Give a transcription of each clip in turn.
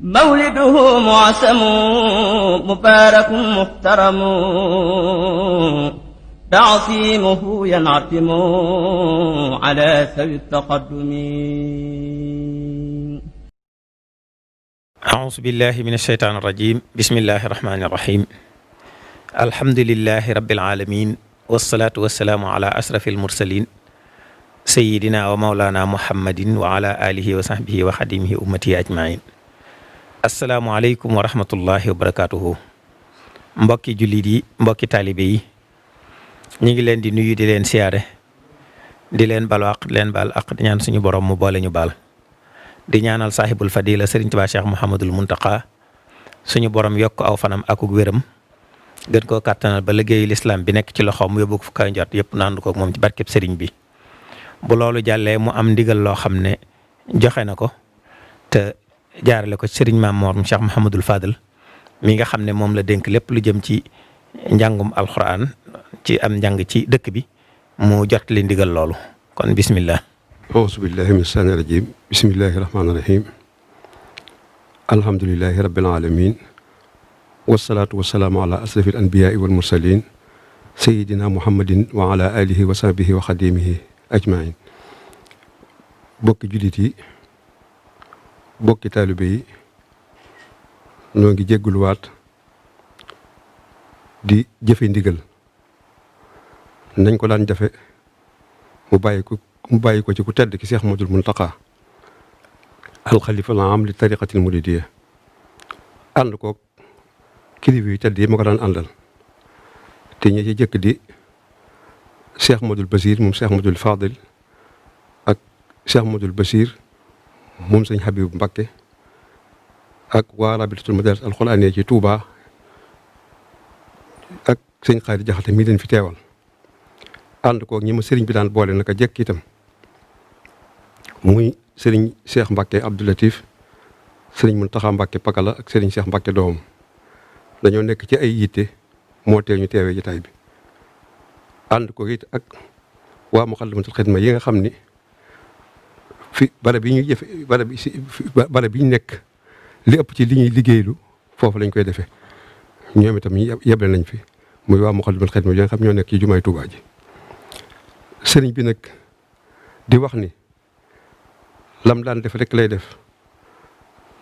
مولده معسم مبارك محترم تعصيمه ينعتم على ذوي التقدم. أعوذ بالله من الشيطان الرجيم. بسم الله الرحمن الرحيم. الحمد لله رب العالمين والصلاة والسلام على أشرف المرسلين سيدنا ومولانا محمد وعلى آله وصحبه وخديمه أمتي أجمعين. asalaamaaleykum wa rahmatullahi wa barakaatuhu. mbokki jullit yi, mbokki taalibe yi, ñu ngi leen di nuyu di leen siyaare di leen balu àq di leen baal àq di ñaan suñu borom mu boole ñu baal di ñaanal saaxibul fadila Sëriñ Tuubaa Cheikh Mouhamadul Muntaqa suñu borom yokk aw fanam akuk wéram gën koo kàttanal ba liggéeyu lislaam bi nekk ci loxoom mu yóbbu ko fu kaw njort yëpp naandu ko moom ci barkeb sëriñ bi. bu loolu jàllee mu am ndigal loo xam ne joxe na ko te jaarale ko sëriñ Maam Moor Cheikh Mouhamadul Fadal mi nga xam ne moom la dénk lépp lu jëm ci njàngum alxuraan ci am njàng ci dëkk bi mu jot li ndigal loolu kon bismillah. auzu billahi min shaytaani rajim. bismillahi rahmaani rahim. alhamdulillahi rabbil alamin wasalaatu wasalaamu ala asrafil anbiyaai wal mursalin sayidina muhammadin wa ala alihi wa sahbihi wa xadimihi ajmain. bokki jullit yi, bokki taalibe yi, noo ngi jégguluwaat di jëfe ndigal nañ ko daan jafe mu bàyyi ko ci ku tedd ki Seex Ahmadul Muntaqa alxalifa am li tariqatil muridiyya ànd ko kilifa yu tedd yi ma ko daan àndal te ñi ci jëkk di Seex Ahmadul Basiir moom Seex Ahmadul Fadil ak Seex Ahmadul Basiir moom sëñ Habibu Mbakke ak waa rabitatul madaris alxuraaniyya ci Touba ak sëñ Xaadi Jaxate mii leen fi teewal ànd koog ñi ma sëriñ bi daan boole naka jekk itam muy sëriñ Cheikh Mbakke Abdou Latif sëriñ Muntaxa Mbakke Pakala ak sëriñ Cheikh Mbakke doomam dañoo nekk ci ay yitte moo tee ñu teewee jotaay bi ànd ko it ak waa Muxaddamatul Xidma yi nga xam ni fi barab bi ñuy jëfe barab bi ñu nekk li ëpp ci li ñuy liggéeylu foofu lañ koy defee ñoom itam yeble nañ fi muy waa Muxaddamatul Xidma yi nga xam ñoo nekk ci jumaay Tuubaa ji. sëriñ bi nag di wax ni lam daan def rek lay def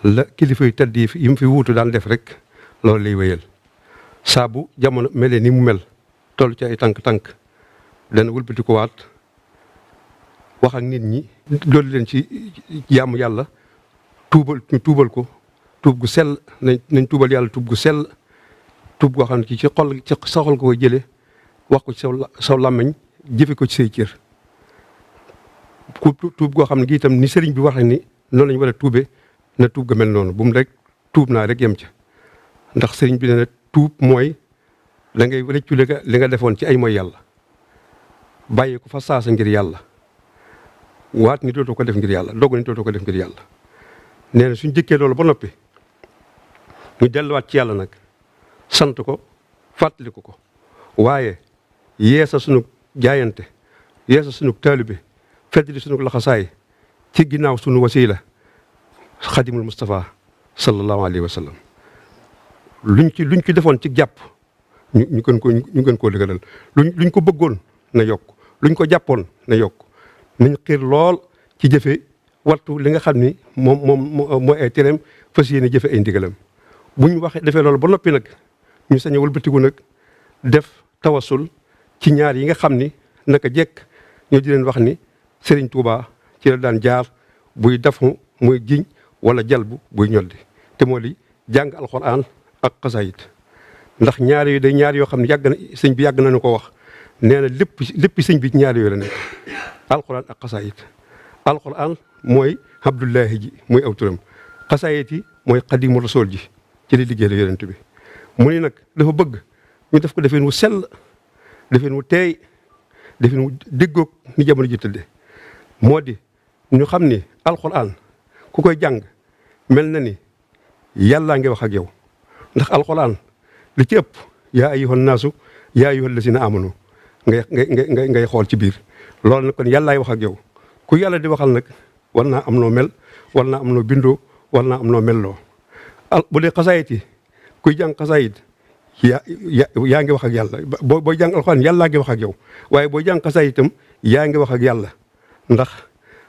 la kilifa yu tedd yi mu fi wuutu daan def rek loolu lay wéyal saa bu jamono melee ni mu mel toll ci ay tànk-tànk dana wëlbati ko waat wax ak nit ñi dolli leen ci jaamu yàlla tuubal ko tuub gu sell nañ tuubal yàlla tuub gu sell tuub goo xam ne ci xol ci sa xol ko koy jëlee wax ko ci saw làmmiñ jëfe ko ci say cër ku tuub goo xam ne gi itam ni sëriñ bi waxee ni noonu lañ war a tuube na tuub ga mel noonu bu mu rek tuub naa rek yem ca ndax sëriñ bi ne na tuub mooy da ngay rëccu li nga defoon ci ay mooy yàlla bàyyi ko fa saasa ngir yàlla waat ni dootoo ko def ngir yàlla dogu ni dootoo ko def ngir yàlla. nee na suñ jëkkee loolu ba noppi ñu delluwaat ci yàlla nag sant ko fàttali ko waaye yeesa sunu jaayante yeesa sunu taalibe feddali sunu laxasaay ci ginnaaw sunu wasiila xadimul Mustafa sallallahu alayhi wa sallam luñ ci defoon ci jàpp ñu gën koo dëgëral luñ ko bëggoon na yokk luñ ko jàppoon na yokk nañ xiir lool ci jëfe wattu li nga xam ni moom mooy ay tereem fas yéene jëfe ay ndigalam bu ñu waxee defee loolu ba noppi nag ñu sañ a wëlbatiku nag def tawasul ci ñaar yi nga xam ni naka jekk ñoo di leen wax ni Serigne Touba ci la daan jaar buy dafu muy jiñ wala jalbu buy ñoddi te moo di jàng alxuraan ak xasaayit ndax ñaar yooyu day ñaar yoo xam ne sëñ bi yàgg nañu ko wax nee na lépp sëñ bi ñaar yooyu la nekk alxuraan ak xasaayit alxuraan mooy Abdullahi ji muy aw turam xasaayit yi mooy xadimu rasool ji ci li liggéey la yonent bi mu ni nag dafa bëgg ñu def ko defeen wu sell defeen wu teey defeen wu déggoog ni jamono ji tëdde moo di ñu xam ni alxuraan ku koy jàng mel na ni yàllaa ngi wax ak yow ndax alxuraan li ci ëpp yaa ayyuhan naasu yaa ayyuhal lazina amanu ngay xool ci biir loolu nag kon yàllaay wax ak yow ku yàlla di waxal nag war naa am noo mel war naa am noo bindoo war naa am noo melloo bu dee xasaayit yi kuy jàng xasaayit yaa ngi wax ak yàlla booy jàng alxuraan yàllaa ngi wax ak yow waaye booy jàng xasaayit itam yaa ngi wax ak yàlla ndax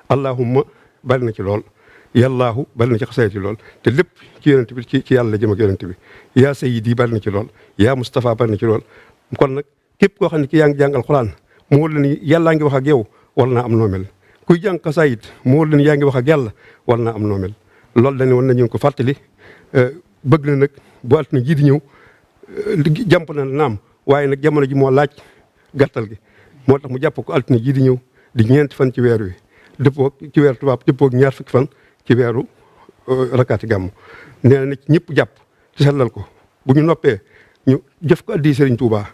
allahumma bari na ci lool yàllaahu bari na ci xasaayit yi lool te lépp ci yonent bi ci yàlla la jëm ak yonent bi yaa sayyidi bari na ci lool yaa Mustafa bari na ci lool kon nag képp koo xam ne ki yaa ngi jàng alxuraan mu wóor la ni yàllaa ngi wax ak yow war naa am noo mel kuy jàng xasaayit mu wóor la ni yaa ngi wax ak yàlla war naa am noo mel loolu dañu woon nañu ko fàttali bëgg na nag bu altine ji di ñëw jàmp na naam waaye nag jamono ji moo laaj gàttal gi moo tax mu jàpp ko altine ji di ñëw di ñeenti fan ci weer wi dëppoo ci weer tubaab dëppoo ñaar fukki fan ci weeru rakkaati gàmmu nee na ci ñëpp jàpp ci sellal ko bu ñu noppee ñu jëf ko addi Serigne Touba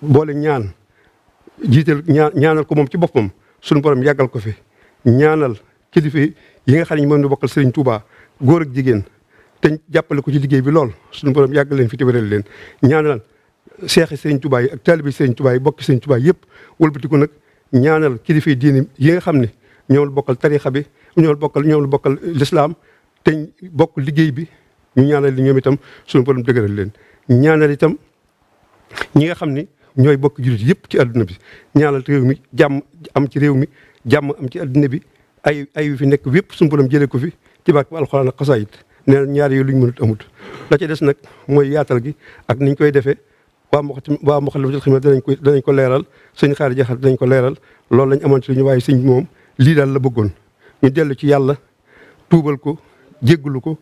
boole ñaan jiital ñaanal ko moom ci boppam suñu borom yàggal ko fi ñaanal kilifa yi nga xam ne moom ñu bokkal Serigne Touba góor ak jigéen te jàppale ko ci liggéey bi lool suñu borom yàggal leen fi te wéral leen ñaanal seexi Serigne Touba yi ak taalibi Serigne Touba yi bokki Serigne Touba yëpp wëlbati ko nag ñaanal kilifa yi diini yi nga xam ne ñoom la bokkal tarixa bi ñoom la bokkal lislaam te bokk liggéey bi ñu ñaanal li ñoom itam suñu borom dëgëral leen ñaanal itam ñi nga xam ni ñooy bokk jullit yëpp ci adduna bi ñaanal réew mi jàmm am ci réew mi jàmm am ci adduna bi ay fi nekk yëpp suñu borom jëlee ko fi ci barke alxuraan ak xasaayit nee na ñaari yooyu lu ñu mënut amut la ca des nag mooy yaatal gi ak niñ koy defee waa Moukhaddamatoul Khidma danañ ko leeral sëñ Xaari Jaxate danañ ko leeral loolu lañ amoon ci lu ñu waaye sëñ moom lii daal la bëggoon ñu dellu ci yàlla tuubal ko jéggalu ko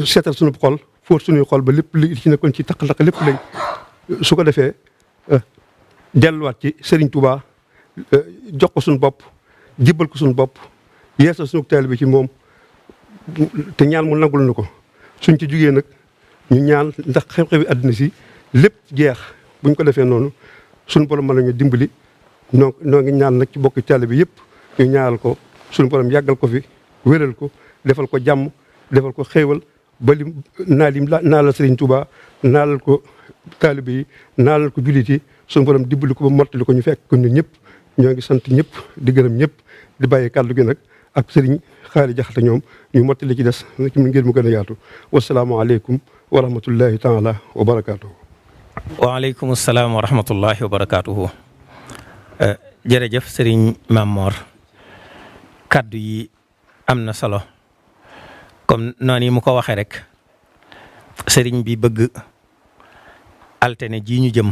seetal suñu xol fóot suñuy xol ba lépp li ci nekkoon ci taq-taq lépp lañ su ko defee delluwaat ci Serigne Touba jox ko suñu bopp jébbal ko suñu bopp yeesal suñu taalibe bi ci moom te ñaan mu nangul na ko suñ ci jugee nag ñu ñaan ndax xew-xewi àddina si lépp jeex buñ ko defee noonu suñu borom mën nañu dimbali noo ngi ñaan nag ci bokk taalibe bi yëpp ñu ñaanal ko suñu borom yàggal ko fi wéral ko defal ko jàmm defal ko xéewal ba lim naalal Serigne Touba naalal ko taalibe yi naalal ko jullit yi suñu borom dimbali ko ba mottali ko ñu fekk ko ñun ñëpp ñoo ngi sant ñëpp di gërëm ñëpp di bàyyi kàddu gi nag ak Serigne Xaari Jaxate ñoom ñu mottali ci des ci ngir mu gën a yaatu wasalaamaaleykum wa rahmatullahi taala wa barakaatuhu. waaleykum salaam wa rahmatullahi wa barakaatuhu. jërëjëf Serigne Mamor kaddu yi am na solo comme noonu yi mu ko waxee rek Serigne bi bëgg altine ji ñu jëm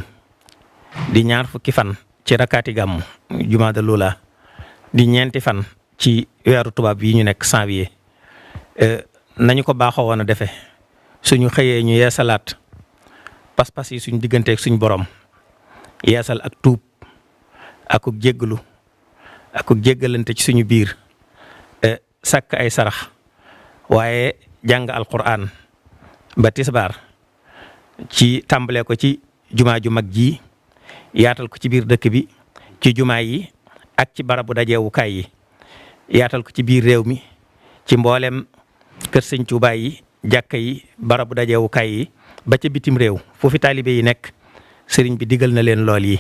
di ñaar fukki fan ci rakkaati gàmmu jumaada lula di ñeenti fan ci weeru tubaab yi ñu nekk janvier nañu ko baaxoo woon a defee suñu xëyee ñu yeesalaat pas-pas yi suñu digganteeg suñu borom yeesal ak tuub akuk jéggalu akuk jéggalante ci suñu biir sàkk ay sarax waaye jàng alquran ba tisbaar ci tàmbalee ko ci jumaa ju mag ji yaatal ko ci biir dëkk bi ci jumaa yi ak ci barabu dajeewukaay yi yaatal ko ci biir réew mi ci mboolem kër sëñ Tuubaa yi jàkka yi barabu dajeewukaay yi ba ca bitim réew foofu taalibe yi nekk sëriñ bi digal na leen lool yi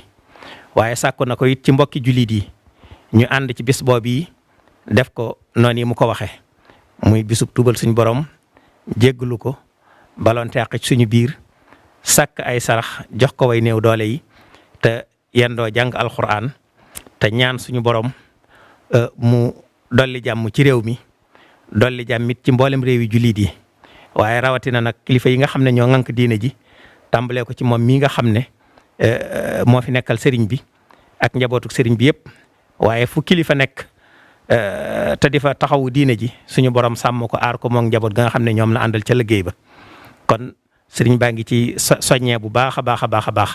waaye sàkku na ko it ci mbokki jullit yi ñu ànd ci bis boobu yi def ko noonu yi mu ko waxe muy bisub tuubal suñu borom jéggalu ko balonte àq ci suñu biir sàkk ay sarax jox ko way néew doole yi te yendoo jàng alquran te ñaan suñu borom mu dolli jàmm ci réew mi dolli jàmm it ci mboolem réew yi jullit yi waaye rawatina nag kilifa yi nga xam ne ñoo ŋànk diine ji tàmbalee ko ci moom mii nga xam ne moo fi nekkal sëriñ bi ak njabootu sëriñ bi yëpp waaye fu kilifa nekk te di fa taxawu diine ji suñu borom sàmm ko aar ko moom njaboot ga nga xam ne ñoom la àndal ca liggéey ba kon sëriñ baa ngi ci soññee bu baax a baax a baax a baax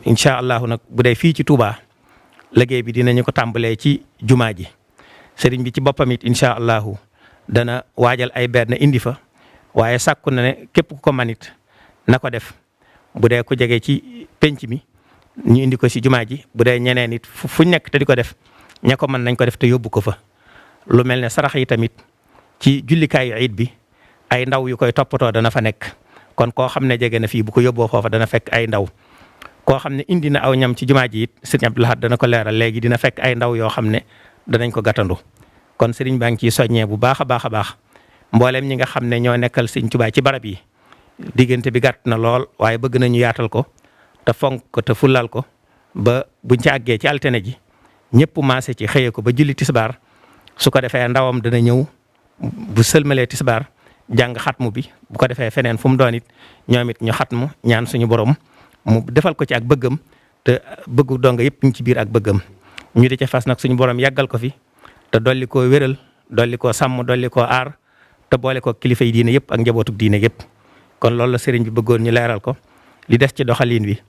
incha allahu nag bu dee fii ci Touba liggéey bi dinañu ko tàmbalee ci jumaa ji sëriñ bi ci boppam it incha allahu dana waajal ay berne indi fa waaye sàkku na ne képp ku ko manit na ko def bu dee ku jege ci penc mi ñu indi ko si jumaa ji bu dee ñeneen it fu nekk te di ko def ña ko mën nañ ko def te yóbbu ko fa lu mel ne sarax yi tamit ci jullikaayu iid bi ay ndaw yu koy toppatoo dana fa nekk kon koo xam ne jege na fii bu ko yóbboo foofa dana fekk ay ndaw koo xam ne indi na aw ñam ci jumaa ji it sëriñ Abdou Lahad dana ko leeral léegi dina fekk ay ndaw yoo xam ne danañ ko gàttandu kon sëriñ baa ngi ciy soññee bu baax a baax a baax mboolem ñi nga xam ne ñoo nekkal Sëñ Tuubaa ci barab yi diggante bi gàtt na lool waaye bëgg nañu yaatal ko te fonk ko te fulal ko ba buñ ci àggee ci altine ji ñëpp maase ci xëyee ko ba julli tisbaar su ko defee ndawam dana ñëw bu sëlmalee tisbaar jàng xatmu bi bu ko defee feneen fu mu doon it ñoom it ñu xatmu ñaan suñu borom mu defal ko ci ak bëggam te bëggu donga yëpp ñu ci biir ak bëggam ñu di ca fas nag suñu borom yàggal ko fi te dolli koo wéral dolli koo sàmm dolli koo aar te boole ko kilifa yi diine yëpp ak njabootuk diine yëpp kon loolu la sëriñ bi bëggoon ñu leeral ko li des ci doxalin wi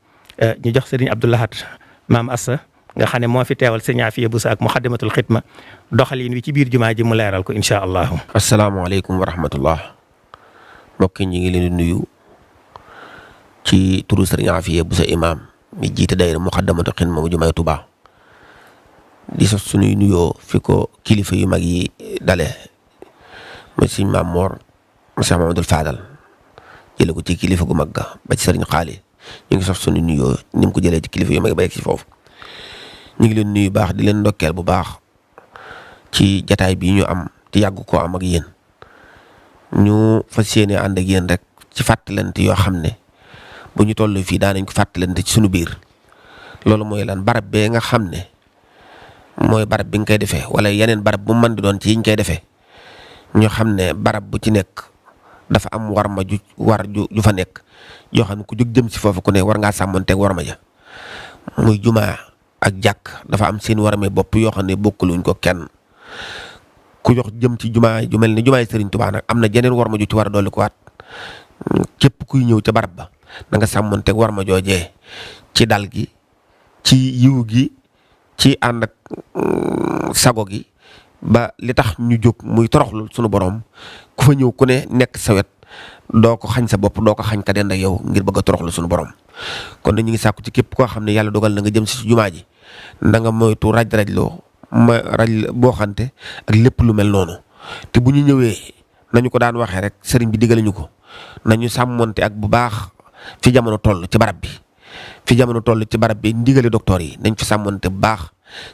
ñu jox sëriñ Abdou Lahad maam Assa nga xam ne moo fi teewal sëriñ Afiya Buso ak Muxaddamatul Xidma doxalin wi ci biir jumaa ji mu leeral ko incha allahu. asalaamaaleykum wa rahmatullah mbokk ñi ngi leen di nuyu ci turu sëriñ Afiya Buso imaam mi jiite daayira Muxaddamatul Xidma mu jumaay Tuubaa di sos suñuy nuyoo fi ko kilifa yu mag yi dale mooy sëriñ Maam Moor Cheikh Mamadou Fadal jële ko ci kilifa gu mag ga ba ci sëriñ Xaali ñu ngi sos suñu nuyoo ni mu ko jëlee ci kilifa yu mag ba yegg ci foofu ñu ngi leen nuyu baax di leen ndokkeel bu baax ci jataay bi ñu am te yàgg koo am ak yéen ñu fas yéene ànd ak yéen rek ci fàttalante yoo xam ne bu ñu toll fii daanañ ko fàttalante ci suñu biir loolu mooy lan barab bee nga xam ne mooy barab bi nga koy defee wala yeneen barab bu mën di doon ci yiñ koy defee ñu xam ne barab bu ci nekk dafa am warma ju fa nekk yoo xam ne ku jóg jëm si foofu ku ne war ngaa sàmmanteeg warma ja muy jumaa ak jàkk dafa am seen warame bopp yoo xam ne bokkuluñ ko kenn ku jox jëm ci jumaa ju mel ni jumaay Sëriñ Tuubaa nag am na jeneen warma ju ci war a dolli ko waat képp kuy ñëw ca barab ba da nga sàmmanteeg warma joojee ci dal gi ci yiw gi ci ànd ak sago gi ba li tax ñu jóg muy toroxlu sunu borom ku fa ñëw ku ne nekk sa wet doo ko xañ sa bopp doo ko xañ ka dend ak yow ngir bëgg a toroxlu sunu borom kon ñu ngi sàkku ci képp koo xam ne yàlla dogal na nga jëm si jumaa ji na nga moytu raj-rajloo boo xante ak lépp lu mel noonu te bu ñu ñëwee nañu ko daan waxee rek sëriñ bi digale ñu ko nañu sàmmonte ak bu baax fi jamono toll ci barab bi ndigale docteur yi nañ fi sàmmonte bu baax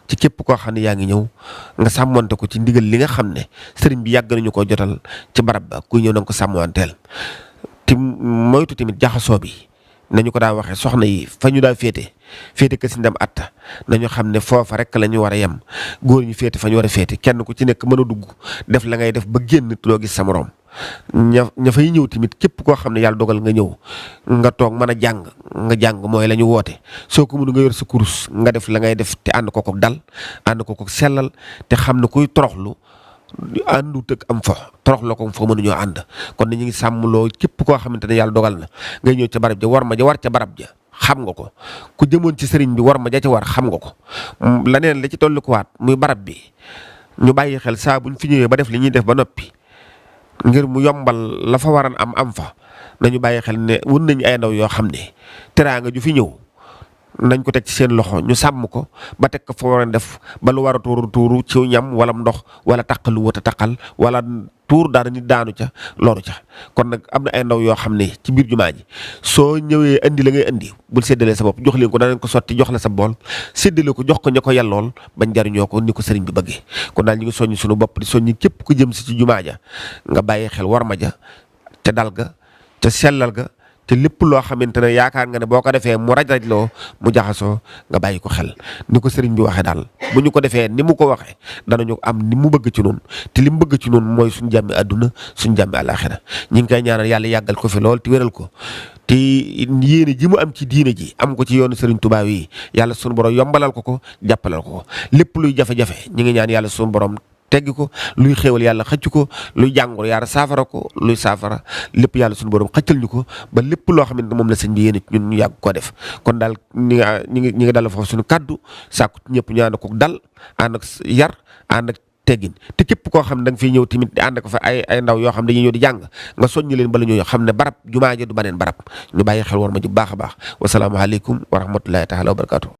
ci képp koo xam ne yaa ngi ñëw nga sàmmonte ko ci ndigal li nga xam ne sëriñ bi yàgg nañu ko jotal ci barab ba kuy ñëw na nga ko sàmmanteel te moytu tamit jaxasoo bi nañu ko daan waxee soxna yi fa ñu daa féete ka si ndem atta nañu xam ne foofa rek la ñu war a yem góor ñu féete fa ñu war a féete kenn ku ci nekk mën a dugg def la ngay def ba génn doo gis sa morom ña fay ñëw tamit képp koo xam ne yàlla dogal nga ñëw nga toog mën a jàng mooy la ñu woote soo ko mënu nga yor sa kurus nga def la ngay def te ànd ko ko dal ànd ko ko sellal te xam ne kuy toroxlu àndu tëg am fa torox la ko fa mënuñoo ànd kon ñu ngi sàmmloo képp koo xamante ne yàlla dogal na ngay ñëw ca barab ja war ma ja war ca barab ja xam nga ko ku jëmoon ci sëriñ bi war ma ja ca war xam nga ko leneen la ci tollu ko waat muy barab bi ñu bàyyi xel saa buñ fi ñëwee ba def li ñuy def ba noppi ngir mu yombal la fa waran am fa nañu bàyyi xel ne wun nañu ay ndaw yoo xam ne teraanga ju fi ñëw nañ ko teg ci seen loxo ñu sàmm ko ba teg ko fa war a def ba lu war a tuuru ci ñam wala ndox wala taq lu wut a taqal wala tuur dara nit daanu ca loolu ca kon nag am na ay ndaw yoo xam ne ci biir jumaa ji soo ñëwee indi la ngay indi bul séddalee sa bopp jox leen ko danañ ko sotti jox la sa bool séddale ko jox ko ña ko yellool bañ jariñoo ko ni ko sëriñ bi bëggee kon daal ñu ngi soññ suñu bopp di soññi képp ku jëm si ci jumaa ja nga bàyyi xel war ma ja te dal ga te sellal ga te lépp loo xamante ne yaakaar nga ne boo ko defee mu raj-rajloo mu jaxasoo nga bàyyi ko xel ni ko sëriñ bi waxee daal bu ñu ko defee ni mu ko waxee danañu am ni mu bëgg ci noonu te li mu bëgg ci noonu mooy suñu jàmmi àdduna suñu jàmmi àllaaxira ñi ngi koy ñaanal yàlla yàggal ko fi lool te wéral ko te yéene ji mu am ci diine ji am ko ci yoonu sëriñ Tuubaa yi yàlla suñu borom yombalal ko jàppalal ko lépp luy jafe-jafe ñi ngi ñaan yàlla suñu borom teggi ko luy xéewal yàlla xëcc ko luy jàngoro yàlla saafara ko luy saafara lépp yàlla suñu borom xëccal ñu ko ba lépp loo xamante moom la sëñ bi yéen ñun ñu yàgg koo def kon daal ñi ngi dal foofu suñu kàddu sàkku ñëpp ñu ànd ko dal ànd ak yar ànd ak teggin te képp koo xam ne da nga fiy ñëw tamit di ànd ko fa ay ndaw yoo xam dañuy ñëw di jàng nga soññi leen bala ñoo xam ne barab jumaa ja du baneen barab ñu bàyyi xel war ma ju baax a baax wasalaamaaleykum wa rahmatullahi taala wa barakatuh